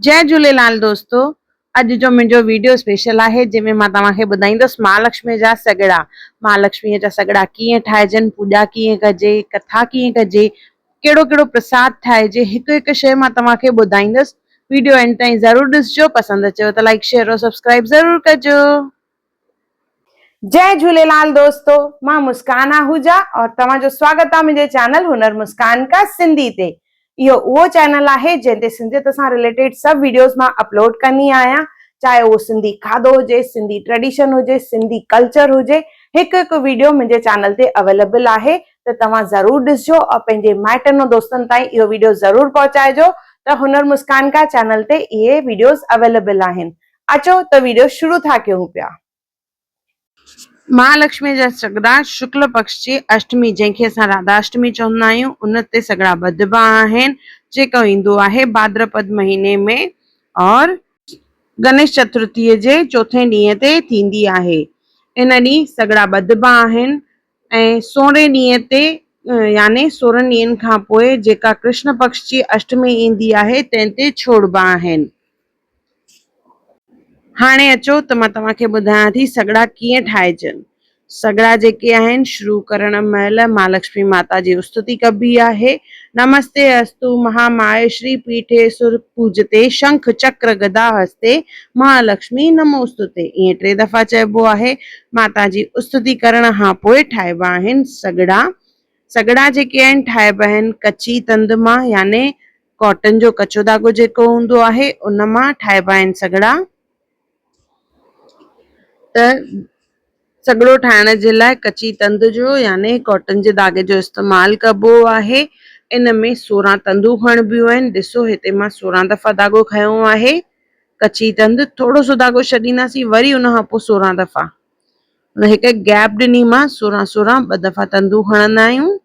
جئي جهوليلال دوستو اڄ جو منهنجو ويڊيو اسپيشل آهي جنهن ۾ مان توهان کي ٻڌائيندس مهالڪشمي جا سڳڙا مهالڪشمي جا سڳڙا ڪيئن ٺاهجن پوڄا ڪيئن ڪجي ڪٿا ڪيئن ڪجي ڪهڙو ڪهڙو پرساد ٺاهجي هڪ هڪ شيء مان توهان کي ٻڌائيندس ويڊيو اينڊ تائين ضرور ڏسجو پسند اچيو ته لائيڪ شيئر اور سبسڪرائيب ضرور ڪجو. جئي جهوليلال دوستو مان مسڪان آهوجا اور توهان جو سواگت آ منهنجي چينل هنر مسڪان ڪا سنڌي تي اهو اهو چينل آهي جنهن تي سنڌيت سان رليٽيڊ سڀ ويڊيوز مان اپلوڊ ڪندي آهيان چاهي اهو سنڌي کاڌو هجي سنڌي ٽريڊيشن هجي سنڌي ڪلچر هجي هڪ هڪ ويڊيو منهنجي چينل تي اويليبل آهي ته توهان ضرور ڏسجو اور پنهنجي مائٽن اور دوستن تائين اهو ويڊيو ضرور پهچائجو ته هنر مسڪان ڪا چينل تي اهي ويڊيوز اويليبل آهن اچو ته ويڊيو شروع ٿا ڪيون پيا. مهالڪشميء جا سڳڙا شڪل پڪش جي اشٽمي جنهن کي اسان راڌا اشٽمي چوندا آهيون ان تي سڳڙا ٻڌبا آهن جيڪو ايندو آهي ڀادرپد مهيني ۾ اور گنيش چترٿيء جي چوٿين ڏينهن تي ٿيندي آهي ان ڏينهن سڳڙا ٻڌبا آهن ۽ سورهين ڏينهن تي يعني سورهن ڏينهن کان پوء جيڪا ڪرشن پڪش جي اشٽمي ايندي آهي تنهن تي ڇوڙبا آهن. هاڻي اچو ته مان توهان کي ٻڌايان ٿي سڳڙا ڪيئن ٺاهجن. سڳڙا جيڪي آهن شروع ڪرڻ مهل مهالڪشمي ماتا جي استتي ڪبي آهي. نمستي استو مهامايه شري پيٺي سر پوجتي شنک چڪر گدا هستي مهالڪشمي نموستتي ائين ٽي دفعا چئبو آهي. ماتا جي استتي ڪرڻ کان پوء ٺاهبا آهن سڳڙا. سڳڙا جيڪي آهن ٺاهبا آهن ڪچي تند مان يعني ڪاٽن جو ڪچو ڌاڳو جيڪو هوندو آهي ان مان ٺاهبا آهن سڳڙا ته سڳڙو ٺاهڻ جي لاء ڪچي تند جو يعني ڪاٽن جي ڌاڳي جو استعمال ڪبو آهي ان ۾ 16 تندون کڻبيون آهن ڏسو هتي مان 16 دفعا ڌاڳو کنيو آهي ڪچي تند ٿورو سو ڌاڳو ڇڏينداسين وري ان کان پوء 16 دفعا هڪ گيپ ڏني مان 16 16 ٻه دفعا تندون کڻندا آهيون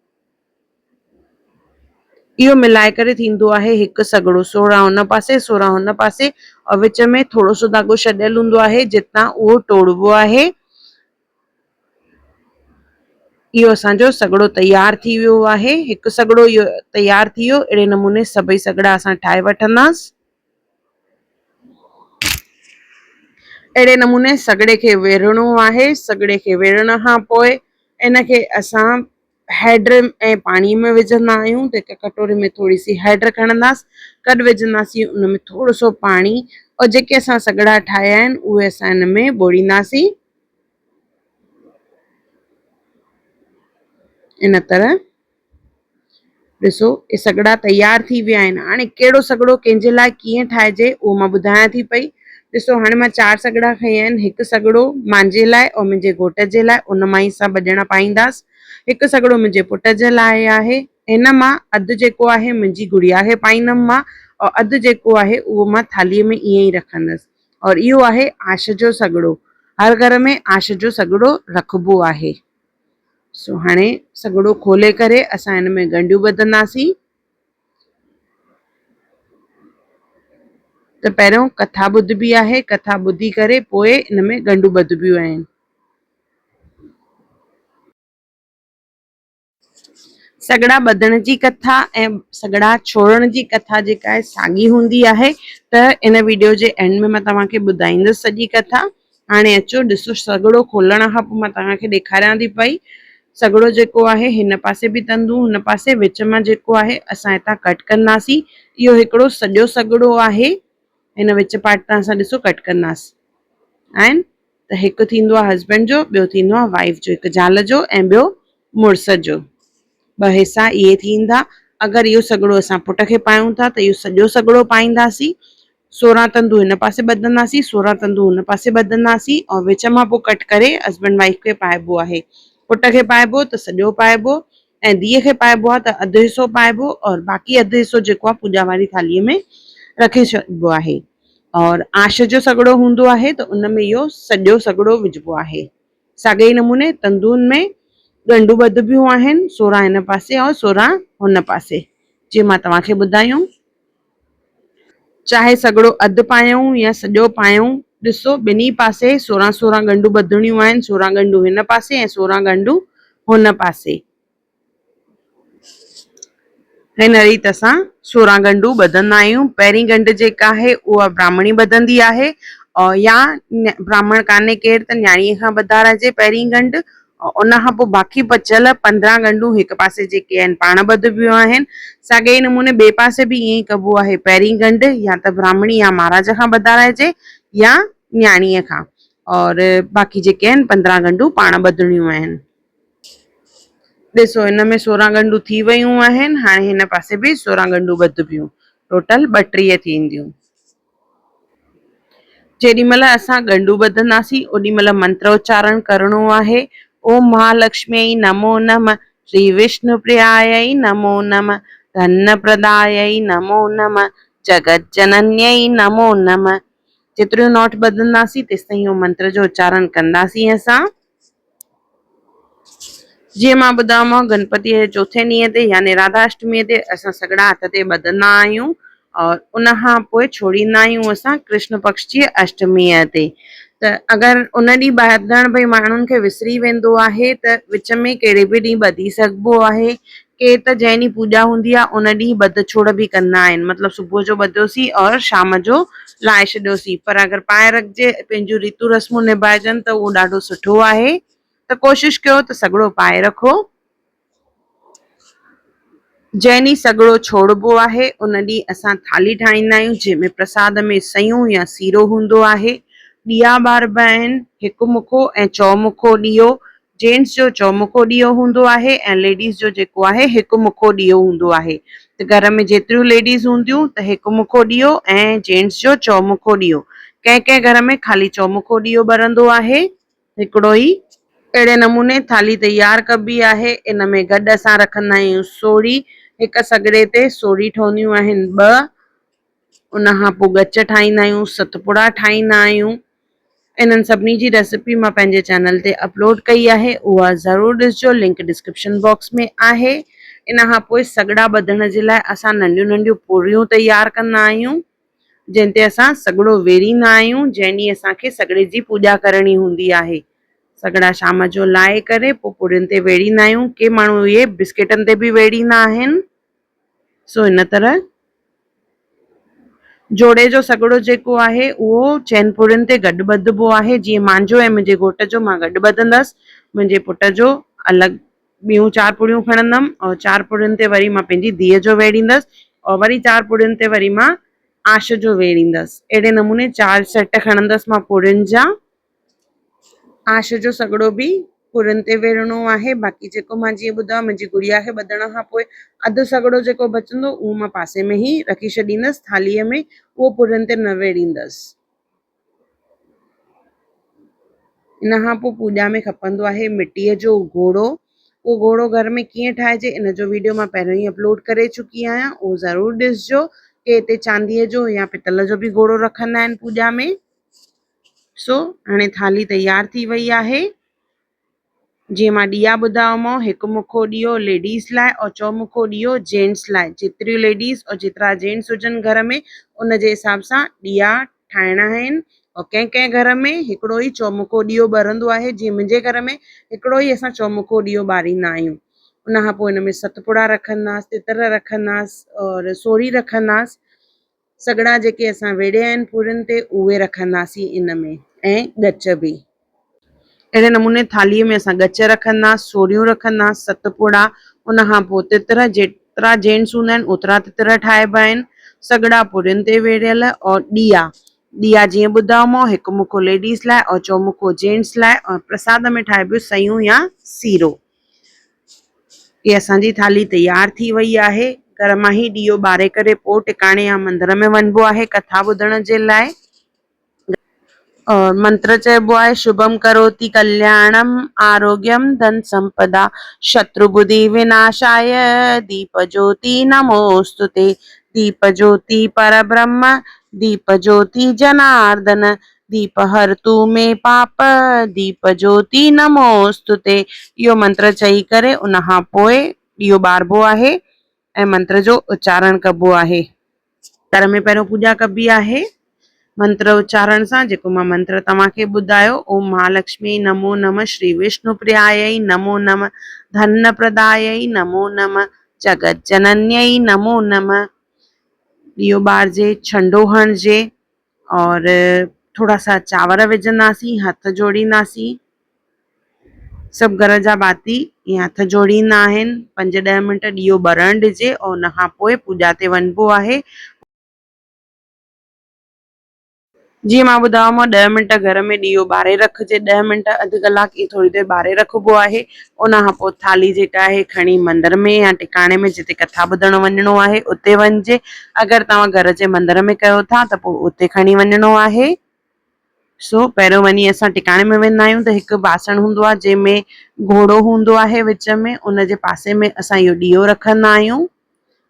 اهو ملائي ڪري ٿيندو آهي هڪ سڳڙو، 16 هن پاسي 16 هن پاسي اور وچ ۾ ٿورو سو ڌاڳو ڇڏيل هوندو آهي جتان اهو ٽوڙبو آهي. اهو اسان جو سڳڙو تيار ٿي ويو آهي. هڪ سڳڙو اهو تيار ٿي ويو. اهڙي نموني سڀئي سڳڙا اسان ٺاهي وٺنداس. اهڙي نموني سڳڙي کي ويڙهڻو آهي. سڳڙي کي ويڙهڻ کان پوء ان کي اسان هيڊ ۽ پاڻي ۾ وجهندا آهيون ته هڪ ڪٽوري ۾ ٿوري سي هيڊ کڻنداس گڏ وجهنداسين ان ۾ ٿورو سو پاڻي اور جيڪي اسان سڳڙا ٺاهيا آهن اهي اسان ان ۾ ٻوڙينداسين ان طرح ڏسو اهي سڳڙا تيار ٿي ويا آهن هاڻي ڪهڙو سڳڙو ڪنهن جي لاء ڪيئن ٺاهجي اهو مان ٻڌايان ٿي پئي ڏسو هاڻي مان چار سڳڙا کنيا آهن، هڪ سڳڙو مانجي لاء ۽ منهنجي گهوٽ جي لاء، ان مان ئي اسان ٻه ڄڻا پائينداس. هڪ سڳڙو منهنجي پٽ جي لاء آهي، هن مان اڌ جيڪو آهي منهنجي گڙيا کي پائيندم مان ۽ اڌ جيڪو آهي اهو مان ٿالهيء ۾ ائين ئي رکندس. اور اهو آهي آش جو سڳڙو. هر گهر ۾ آش جو سڳڙو رکبو آهي. سو هاڻي سڳڙو کولي ڪري اسان هن ۾ ڳنڍيون ٻڌنداسين. ته پهريون ڪٿا ٻڌبي آهي، ڪٿا ٻڌي ڪري پوء ان ۾ ڳنڍون ٻڌبيون آهن. سڳڙا ٻڌڻ جي ڪٿا ۽ سڳڙا ڇوڙڻ جي ڪٿا جيڪا آهي ساڳي هوندي آهي ته ان ويڊيو جي اينڊ ۾ مان توهان کي ٻڌائيندس سڄي ڪٿا. هاڻي اچو ڏسو سڳڙو کولڻ کان پوء مان توهان کي ڏيکاريان ٿي پئي سڳڙو جيڪو آهي هن پاسي به تندون هن پاسي وچ مان جيڪو آهي اسان هتان ڪٽ ڪنداسين اهو هڪڙو سڄو سڳڙو آهي هن وچ پارٽ تان اسان ڏسو ڪٽ ڪنداسين آهن ته هڪ ٿيندو آهي هسبينڊ جو ٻيو ٿيندو آهي وائيف جو هڪ زال جو ۽ ٻيو مڙس جو ٻه حصا اهي ٿيندا. اگر اهو سڳڙو اسان پٽ کي پايون ٿا ته اهو سڄو سڳڙو پائينداسين. 16 تندون هن پاسي ٻڌنداسين، 16 تندون هن پاسي ٻڌنداسين ۽ وچ مان پوء ڪٽ ڪري هسبنڊ وائيف کي پائبو آهي. پٽ کي پائبو ته سڄو پائبو ۽ ڌيء کي پائبو آهي ته اڌ حصو پائبو اور باقي اڌ حصو جيڪو آهي پوڄا واري ٿالهيء ۾ رکي ڇڏبو آهي. اور آش جو سڳڙو هوندو آهي ته ان ۾ اهو سڄو سڳڙو وجهبو آهي. ساڳئي ئي نموني تندون ۾ ڳنڍون ٻڌبيون آهن، 16 هن پاسي ۽ 16 هن پاسي، جيئن مان توهان کي ٻڌايم. چاهي سڳڙو اڌ پايون يا سڄو پايون، ڏسو ٻنهي پاسي 16 16 ڳنڍون ٻڌڻيون آهن، 16 ڳنڍون هن پاسي ۽ 16 ڳنڍون هن پاسي. هن ريت اسان 16 ڳنڍون ٻڌندا آهيون. پهرين ڳنڍ جيڪا آهي اها براهمڻي ٻڌندي آهي يا براهمڻ ڪانهي ڪير ته نياڻيء کان ٻڌارائجي پهرين ڳنڍ ان کان پوء باقي بچيل 15 ڳنڍون هڪ پاسي جيڪي آهن پاڻ ٻڌبيون آهن. ساڳئي ئي نموني ٻئي پاسي به ائين ئي ڪبو آهي. پهرين ڳنڍ يا ته براهمڻي يا مهاراج کان ٻڌارائجي يا نياڻيء کان اور باقي جيڪي آهن 15 ڳنڍون پاڻ ٻڌڻيون آهن. ڏسو هن ۾ 16 ڳنڍون ٿي ويون آهن، هاڻي هن پاسي به 16 ڳنڍون ٻڌبيون، ٽوٽل 32 ٿينديون. جيڏي مهل اسان ڳنڍون ٻڌنداسين اوڏي مهل منتر اچارڻ ڪرڻو آهي، اوم مهالڪشميء نمو نمه، شري وشنو پريايئي نمو نمه، ڌن پردايئي نمو نمه، جگت جننيئي نمو نمه. جيتريون نوٽ ٻڌنداسين تيستائين اهو منتر جو اچارڻ ڪنداسين اسان. جيئن مان ٻڌايومانو گنپتيء جي چوٿين ڏينهن تي يعني راڌا اشٽميء تي اسان سڳڙا هٿ تي ٻڌندا آهيون اور ان کان پوء ڇوڙيندا آهيون اسان ڪرشن پڪش جي اشٽميء تي ته اگر ان ڏينهن ٻڌڻ ڀئي ماڻهن کي وسري ويندو آهي ته وچ ۾ ڪهڙي به ڏينهن ٻڌي سگهبو آهي. ڪي ته جنهن ڏينهن پوڄا هوندي آهي ان ڏينهن ٻڌ ڇوڙ به ڪندا آهن مطلب صبح جو ٻڌيوسين اور شام جو لاهي ڇڏيوسين پر اگر پائي رکجي پنهنجون ريتون رسمون نڀائجن ته اهو ڏاڍو سٺو آهي ته ڪوشش ڪيو ته سڳڙو پائي رکو. جنهن ڏينهن سڳڙو ڇوڙبو آهي ان ڏينهن اسان ٿالهي ٺاهيندا آهيون جنهن ۾ پرساد ۾ سيون يا سيرو هوندو آهي. ڏيئا ٻاربا آهن هڪ مکو ۽ چؤ مکو ڏيئو جينٽس جو چؤمکو ڏيئو هوندو آهي ۽ ليڊيز جو جيڪو آهي هڪ مکو ڏيئو هوندو آهي ته گهر ۾ جيتريون ليڊيز هونديون ته هڪ مکو ڏيئو ۽ جينٽس جو چؤمکو ڏيئو. ڪنهن ڪنهن گهر ۾ خالي چؤمکو ڏيئو ٻرندو آهي هڪڙو ئي. اهڙي نموني ٿالهي تيار ڪبي آهي. ان ۾ گڏ اسان رکندا آهيون سوڙي. هڪ سڳڙي تي سوڙي ٺهنديون آهن ٻه. ان کان پوء ڳچ ٺاهيندا آهيون، ستپڙا ٺاهيندا آهيون. انهن سڀني جي ريسپي مان پنهنجي چينل تي اپلوڊ ڪئي آهي اها ضرور ڏسجو لنڪ ڊسڪرپشن باڪس ۾ آهي. ان کان پوء سڳڙا ٻڌڻ جي لاء اسان ننڍيون ننڍيون پوريون تيار ڪندا آهيون جنهن تي اسان سڳڙو ويڙهيندا آهيون جنهن ڏينهن اسان کي سڳڙي جي پوڄا ڪرڻي هوندي آهي. سڳڙا شام جو لاهي ڪري پوء پورين تي ويڙهيندا آهيون ڪي ماڻهو اهي بسڪيٽن تي به ويڙهيندا آهن سو ان طرح جوڙي جو سڳڙو جيڪو آهي اهو چئن پڙين تي گڏ ٻڌبو آهي جيئن مانجو ۽ منهنجي گهوٽ جو مان گڏ ٻڌندس منهنجي پٽ جو الڳ ٻيون چار پڙيون کڻندم اور چار پڙين تي وري مان پنهنجي ڌيء جو ويڙهيندس اور وري چار پڙين تي وري مان آش جو ويڙهيندس اهڙي نموني چار سيٽ کڻندس مان پڙين جا. آش جو سڳڙو به پورن تي ويڙهڻو آهي باقي جيڪو مان جيئن ٻڌايو منهنجي گڙيا کي ٻڌڻ کان پوء اڌ سڳڙو جيڪو بچندو اهو مان پاسي ۾ ئي رکي ڇڏيندس ٿالهيء ۾ اهو پورن تي نه ويڙهيندس. ان کان پوء پوڄا ۾ کپندو آهي مٽيء جو گهوڙو اهو گهوڙو گهر ۾ ڪيئن ٺاهجي ان جو ويڊيو مان پهريون ئي اپلوڊ ڪري چڪي آهيان اهو ضرور ڏسجو ڪي هتي چانديء جو يا پتل جو به گهوڙو رکندا آهن پوڄا ۾. سو هاڻي ٿالهي تيار ٿي وئي آهي. جيئن مان ڏيئا ٻڌايومانو هڪ مکو ڏيئو ليڊيز لاء اور چؤ مکو ڏيئو جينٽس لاء جيتريون ليڊيز اور جيترا جينٽس هجن گهر ۾ ان جي حساب سان ڏيئا ٺاهڻا آهن اور ڪنهن ڪنهن گهر ۾ هڪڙو ئي چؤ مکو ڏيئو ٻرندو آهي جيئن منهنجي گهر ۾ هڪڙو ئي اسان چؤ مکو ڏيئو ٻاريندا آهيون ان کان پوء ان ۾ ستپڙا رکنداس تتر رکنداس اور سوري رکنداس سڳڙا جيڪي اسان ويڙهيا آهن پورين تي اهي رکنداسين ان ۾ ۽ ڳچ به. اهڙي نموني ٿالهيء ۾ اسان ڳچ رکنداس، سوريون رکنداس، ست پوڙا، ان کان پوء تتر، جيترا جينٽس هوندا آهن اوترا تتر ٺاهبا آهن، سڳڙا پورين تي ويڙهيل اور ڏيئا، ڏيئا جيئن ٻڌايومانو هڪ مکو ليڊيز لاء اور چؤمکو جينٽس لاء اور پرساد ۾ ٺاهبيون سيون يا سيرو. هي اسان جي ٿالهي تيار ٿي وئي آهي. گهر مان ئي ڏيئو ٻاري ڪري پوء ٽڪاڻي يا مندر ۾ وڃبو آهي ڪٿا ٻڌڻ جي لاء. منتر چئبو آهي شڀم ڪروتي ڪلياڻم آروگيم ڌن سمپدا شترو ٻڌي وناشايه ديپ جوتي نموستتي ديپ جوتي پربرهم ديپ جوتي جناردن ديپ هر تون مي پاپ، ديپ جوتي نموستتي اهو منتر چئي ڪري ان کان پوء ڏيئو ٻاربو آهي ۽ منتر جو اچارڻ ڪبو آهي. گهر ۾ پهريون پوڄا ڪبي آهي منتر اچارڻ سان جيڪو مان منتر توهان کي ٻڌايو اوم مهالڪشمي نمو نمه شري وشنو پريايئي نمو نمه ڌن پردايئي نمو نمه جڳت جننيئي نمو نمه. ڏيئو ٻارجي، ڇنڊو هڻجي اور ٿورا سا چانور وجهنداسين، هٿ جوڙينداسين. سڀ گهر جا ڀاتي ائين هٿ جوڙيندا آهن. پنج ڏهه منٽ ڏيئو ٻرڻ ڏجي اور ان کان پوء پوڄا تي وڃبو آهي. جيئن مان ٻڌايومانو ڏهه منٽ گهر ۾ ڏيئو ٻاري رکجي، ڏهه منٽ اڌ ڪلاڪ ائين ٿوري دير ٻاري رکبو آهي. ان کان پوء ٿالهي جيڪا آهي کڻي مندر ۾ يا ٽڪاڻي ۾ جتي ڪٿا ٻڌڻ وڃڻو آهي اتي وڃجي. اگر توهان گهر جي مندر ۾ ڪيو ٿا ته پوء اتي کڻي وڃڻو آهي. سو پهريون وڃي اسان ٽڪاڻي ۾ ويندا آهيون ته هڪ باسڻ هوندو آهي جنهن ۾ گهوڙو هوندو آهي وچ ۾ ان جي پاسي ۾ اسان اهو ڏيئو رکندا آهيون.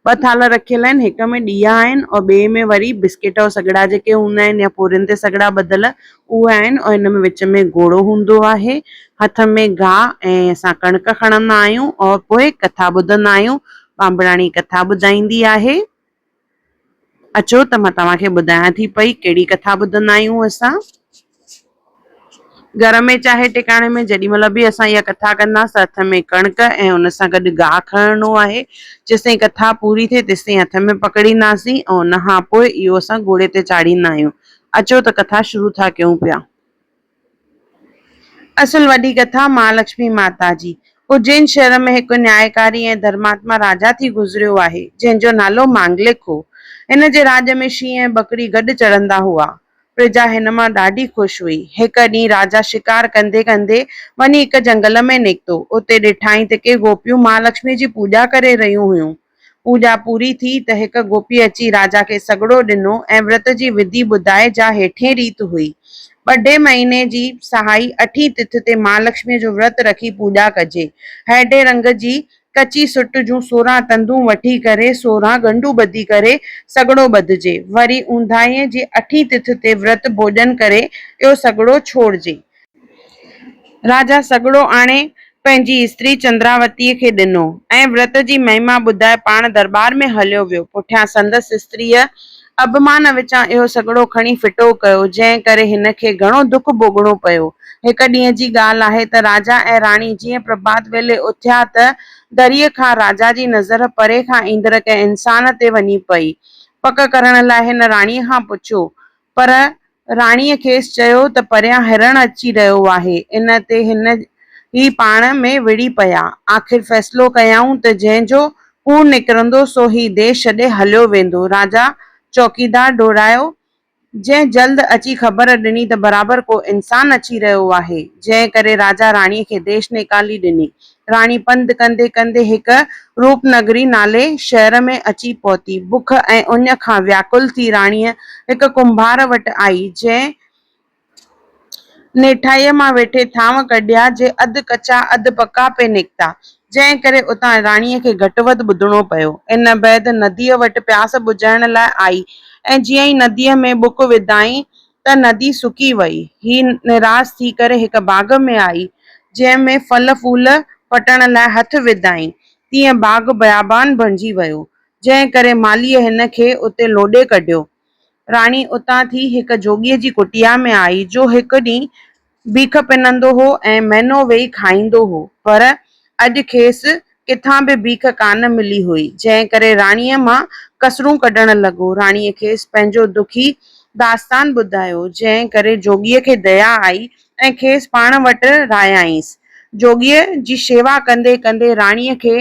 ٻه ٿالهه رکيل آهن هڪ ۾ ڏيئا آهن اور ٻئي ۾ وري بسڪيٽ اور سڳڙا جيڪي هوندا آهن يا پورين تي سڳڙا ٻڌل اهي آهن اور ان ۾ وچ ۾ گهوڙو هوندو آهي. هٿ ۾ گاهه ۽ اسان ڪڻڪ کڻندا آهيون اور پوء ڪٿا ٻڌندا آهيون. ٻانڀڻاڻي ڪٿا ٻڌائيندي آهي. اچو ته مان توهان کي ٻڌايان ٿي پئي ڪهڙي ڪٿا ٻڌندا آهيون اسان. گهر ۾ چاهي ٽڪاڻي ۾ جيڏي مهل به اسان اها ڪٿا ڪنداسين ته هٿ ۾ ڪڻڪ ۽ ان سان گڏ گاهه کڻڻو آهي. جيستائين ڪٿا پوري ٿئي تيستائين هٿ ۾ پڪڙينداسين ۽ ان کان پوء اهو اسان گهوڙي تي چاڙهيندا آهيون. اچو ته ڪٿا شروع ٿا ڪيون پيا. اصل وڏي ڪٿا مهالڪشمي ماتا جي. اجين شهر ۾ هڪ نيائڪاري ۽ ڌرماتما راجا ٿي گذريو آهي، جنهن جو نالو مانگلڪ هو. هن جي راڄ ۾ شينهن ۽ ٻڪري گڏ چڙهندا هئا. پرجا هن مان ڏاڍي خوش هئي. هڪ ڏينهن راجا شڪار ڪندي ڪندي وڃي هڪ جنگل ۾ نڪتو. اتي ڏٺائين ته ڪي گوپيون مهالڪشميء جي پوڄا ڪري رهيون هيون. پوڄا پوري ٿي ته هڪ گوپيء اچي راجا کي سڳڙو ڏنو ۽ ورت جي وڌي ٻڌائي جا هيٺين ريت هئي. ٻڍي مهيني جي سهائي اٺين تٿ تي مهالڪشميء جو ورت رکي پوڄا ڪجي. هيڊي رنگ جي ڪچي سٽ جون 16 تندون وٺي ڪري 16 ڳنڍون ٻڌي ڪري سڳڙو ٻڌجي. وري اونداهيء جي اٺين تٿ تي ورت ڀوڄن ڪري اهو سڳڙو ڇوڙجي. راجا سڳڙو آڻي پنهنجي استري چندراوتيء کي ڏنو ۽ ورت جي مهما ٻڌائي پاڻ درٻار ۾ هليو ويو. پٺيان سندس استريء اڀمان وچان اهو سڳڙو کڻي ڦٽو ڪيو، جنهن ڪري هن کي گهڻو دک ڀوڳڻو پيو. هڪ ڏينهن جي ڳالهه آهي ته راجا ۽ راڻي جيئن پرڀات ويلي اٿيا ته دريء کان راجا جي نظر پري کان ايندڙ ڪنهن انسان تي وڃي پئي. پڪ ڪرڻ لاء هن راڻيء کان پڇيو، پر راڻيء کيس چيو ته پريان هرڻ اچي رهيو آهي. ان تي هن هي پاڻ ۾ وڙهي پيا. آخر فيصلو ڪيائون ته جنهن جو ڪوڙ نڪرندو سو هي ديش ڇڏي هليو ويندو. راجا چوڪيدار ڊوڙايو، جنهن جلد اچي خبر ڏني ته برابر ڪو انسان اچي رهيو آهي. جنهن ڪري راجا راڻيء کي ديش نيڪالي ڏني. راڻي پنڌ ڪندي ڪندي هڪ روپ نگري نالي شهر ۾ اچي پهتي. بک ۽ اڃ کان وياڪل ٿي راڻيء هڪ ڪنڀار وٽ آئي، جنهن نيٺائيء مان ويٺي ٿانو ڪڍيا، جي اڌ ڪچا اڌ پڪا پئي نڪتا، جنهن ڪري اتان راڻيء کي گهٽ وڌ ٻڌڻو پيو. ان بعد نديء وٽ پياس ٻجهائڻ لاء آئي ۽ جيئن ئي نديء ۾ ٻڪ وڌائين ته ندي سڪي وئي. هي نراس ٿي ڪري هڪ باغ ۾ آئي، جنهن ۾ ڦل ڦول پٽڻ لاء هٿ وڌائين، تيئن باغ بيابان بڻجي ويو، جنهن ڪري مالهيء هن کي اتي لوڏي ڪڍيو. راڻي اتان ٿي هڪ جوڳيء جي ڪٽيا ۾ آئي، جو هڪ ڏينهن بيک پنندو هو ۽ مهينو ويهي کائيندو هو، پر اڄ کيس ڪٿان به بيک ڪانه ملي هئي، جنهن ڪري راڻيء مان ڪسرون ڪڍڻ لڳو. راڻيء کيس پنهنجو دکي داستان ٻڌايو، جنهن ڪري جوڳيء کي ديا آئي ۽ کيس پاڻ وٽ رهايائينس. جوڳيء جي شيوا ڪندي ڪندي راڻيء کي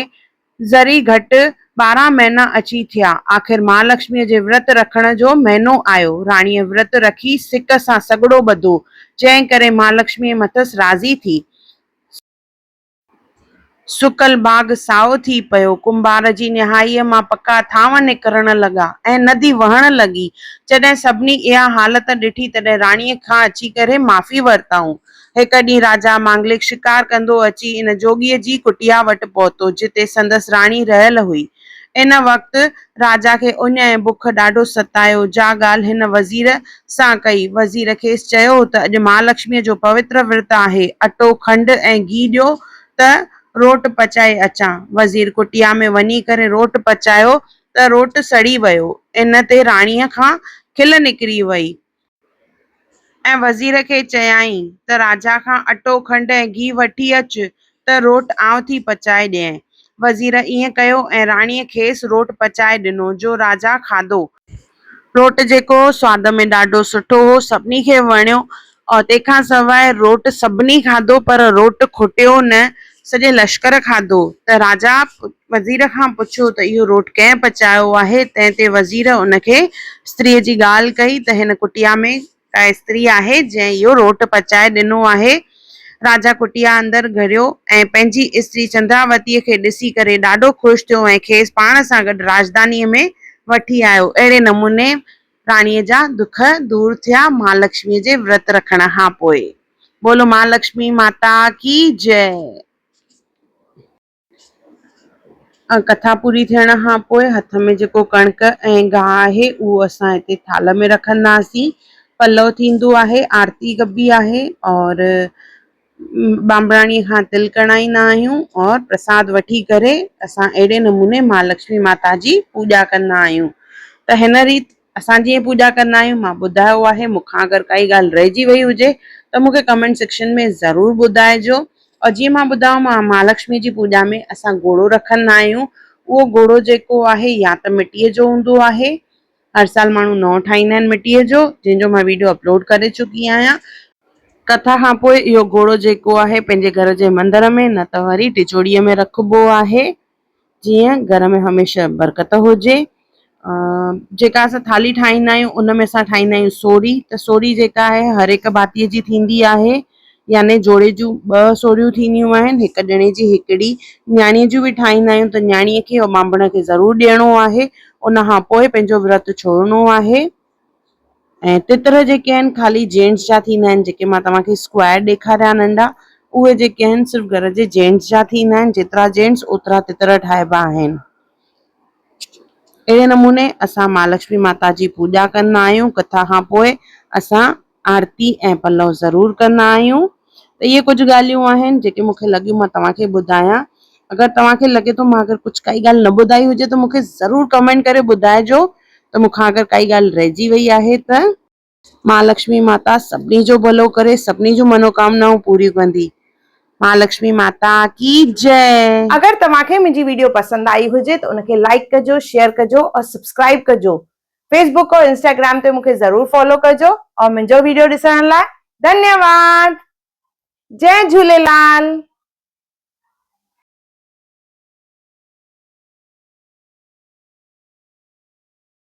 ذري گهٽ 12 مهينا اچي ٿيا. آخر مهالڪشميء جي ورت رکڻ جو مهينو آيو. راڻيء ورت رکي سڪ سان سڳڙو ٻڌو، جنهن ڪري مهالڪشميء مٿس راضي ٿي. سڪل باغ سائو ٿي پيو. ڪنڀار جي نهائيء مان پڪا ٿانو نڪرڻ لڳا ۽ ندي وهڻ لڳي. جڏهن سڀني اها حالت ڏٺي، تڏهن راڻيء کان اچي ڪري معافي ورتائون. هڪ ڏينهن راجا مانگلڪ شڪار ڪندو اچي ان جوڳيء جي ڪٽيا وٽ پهتو، جتي سندس راڻي رهيل هئي. ان وقت راجا کي اڃ ۽ بک ڏاڍو ستايو، جا ڳالهه هن وزير سان ڪئي. وزير کيس چيو ته اڄ مهالڪشميء جو پوتر ورت آهي، اٽو، کنڊ ۽ گيهه ڏيو ته روٽ پچائي اچان. وزير ڪٽيا ۾ وڃي ڪري روٽ پچايو ته روٽ سڙي ويو. ان تي راڻيء کان کل نڪري وئي. ۽ وزير کي چيائين ته راجا کان اٽو، کنڊ ۽ گيهه وٺي اچ ته روٽ آئون ٿي پچائي ڏئين. وزير ائين ڪيو ۽ راڻيء کيس روٽ پچائي ڏنو، جو راجا کاڌو. روٽ جيڪو هو، سواد ۾ ڏاڍو سٺو هو، سڀني کي وڻيو. تنهن کان سواء روٽ سڀني کاڌو، پر روٽ کٽيو نه، سڄي لشڪر کاڌو. ته راجا وزير کان پڇيو ته اهو روٽ ڪنهن پچايو آهي؟ تنهن تي وزير ان کي استريء جي ڳالهه ڪئي ته هن ڪٽيا ۾ ڪا استري آهي، جنهن اهو روٽ پچائي ڏنو آهي. راجا ڪٽيا اندر گهڙيو ۽ پنهنجي استري چندراوتيء کي ڏسي ڪري ڏاڍو خوش ٿيو ۽ کيس پاڻ سان گڏ راڄڌانيء ۾ وٺي آيو. اهڙي نموني راڻيء جا دک دور ٿيا مهالڪشميء جي ورت رکڻ کان پوء. بولو مهالڪشمي ماتا ڪي جئه. ڪٿا پوري ٿيڻ کان پوء هٿ ۾ جيڪو ڪڻڪ ۽ گاهه آهي اهو اسان هتي ٿالهه ۾ رکنداسين. پلئو ٿيندو آهي، آرتي ڪبي آهي اور ٻانڀڻاڻيء کان تل ڪڻائيندا آهيون اور پرساد وٺي ڪري اسان اهڙي نموني مهالڪشمي ماتا جي پوڄا ڪندا آهيون ته هن ريت اسان جيئن پوڄا ڪندا آهيون مان ٻڌايو آهي مون کان اگر ڪائي ڳالهه رهجي وئي هجي ته مون کي ڪمينٽ سيڪشن ۾ ضرور ٻڌائجو اور جيئن مان ٻڌايو مان مهالڪشمي جي پوڄا ۾ اسان گهوڙو رکندا آهيون اهو گهوڙو جيڪو آهي يا ته مٽيء جو هوندو آهي هر سال ماڻهو نئون ٺاهيندا آهن مٽيء جو جنهن جو مان ويڊيو اپلوڊ ڪري چڪي آهيان ڪٿا کان پوء اهو گهوڙو جيڪو آهي پنهنجي گهر جي مندر ۾ نه ته وري ٽجوڙيء ۾ رکبو آهي جيئن گهر ۾ هميشه برڪت هجي. جيڪا اسان ٿالهي ٺاهيندا آهيون ان ۾ اسان ٺاهيندا آهيون سوري ته سوري جيڪا آهي هر هڪ ڀاتيء جي ٿيندي آهي يعني جوڙي جون ٻه سوريون ٿينديون آهن هڪ ڄڻي جي هڪڙي نياڻيء جون به ٺاهيندا آهيون ته نياڻيء کي ۽ ٻانڀڻ کي ضرور ڏيڻو آهي ان کان پوء پنهنجو ورت ڇوڙڻو آهي. ۽ تتر جيڪي آهن خالي جينٽس جا ٿيندا آهن جيڪي مان توهان کي اسڪوائر ڏيکاريا ننڍا اهي جيڪي آهن صرف گهر جي جينٽس جا ٿيندا آهن جيترا جينٽس اوترا تتر ٺاهبا آهن اهڙي نموني اسان مهالڪشمي ماتا جي پوڄا ڪندا آهيون ڪٿا کان پوء اسان آرتي ۽ پلو ضرور ڪندا آهيون ته اهي ڪجهه ڳالهيون آهن جيڪي مون کي لڳيون مان توهان کي ٻڌايان اگر توهان کي لڳي ٿو مان اگر ڪجهه ڪائي ڳالهه نه ٻڌائي هجي ته مون کي ضرور ڪمينٽ ڪري ٻڌائجو ته مون کان اگر ڪائي ڳالهه رهجي وئي آهي ته. مهالڪشمي ماتا سڀني جو ڀلو ڪري سڀني جون منوڪامنائون پوريون ڪندي مهالڪشمي ماتا ڪي جئه. اگر توهان کي منهنجي ويڊيو پسند آئي هجي ته ان کي لائيڪ ڪجو شيئر ڪجو اور سبسڪرائيب ڪجو فيس بڪ اور انسٽاگرام تي مون کي ضرور فالو ڪجو اور منهنجو ويڊيو ڏسڻ لاء ڌنيواد جئه جهوليلال.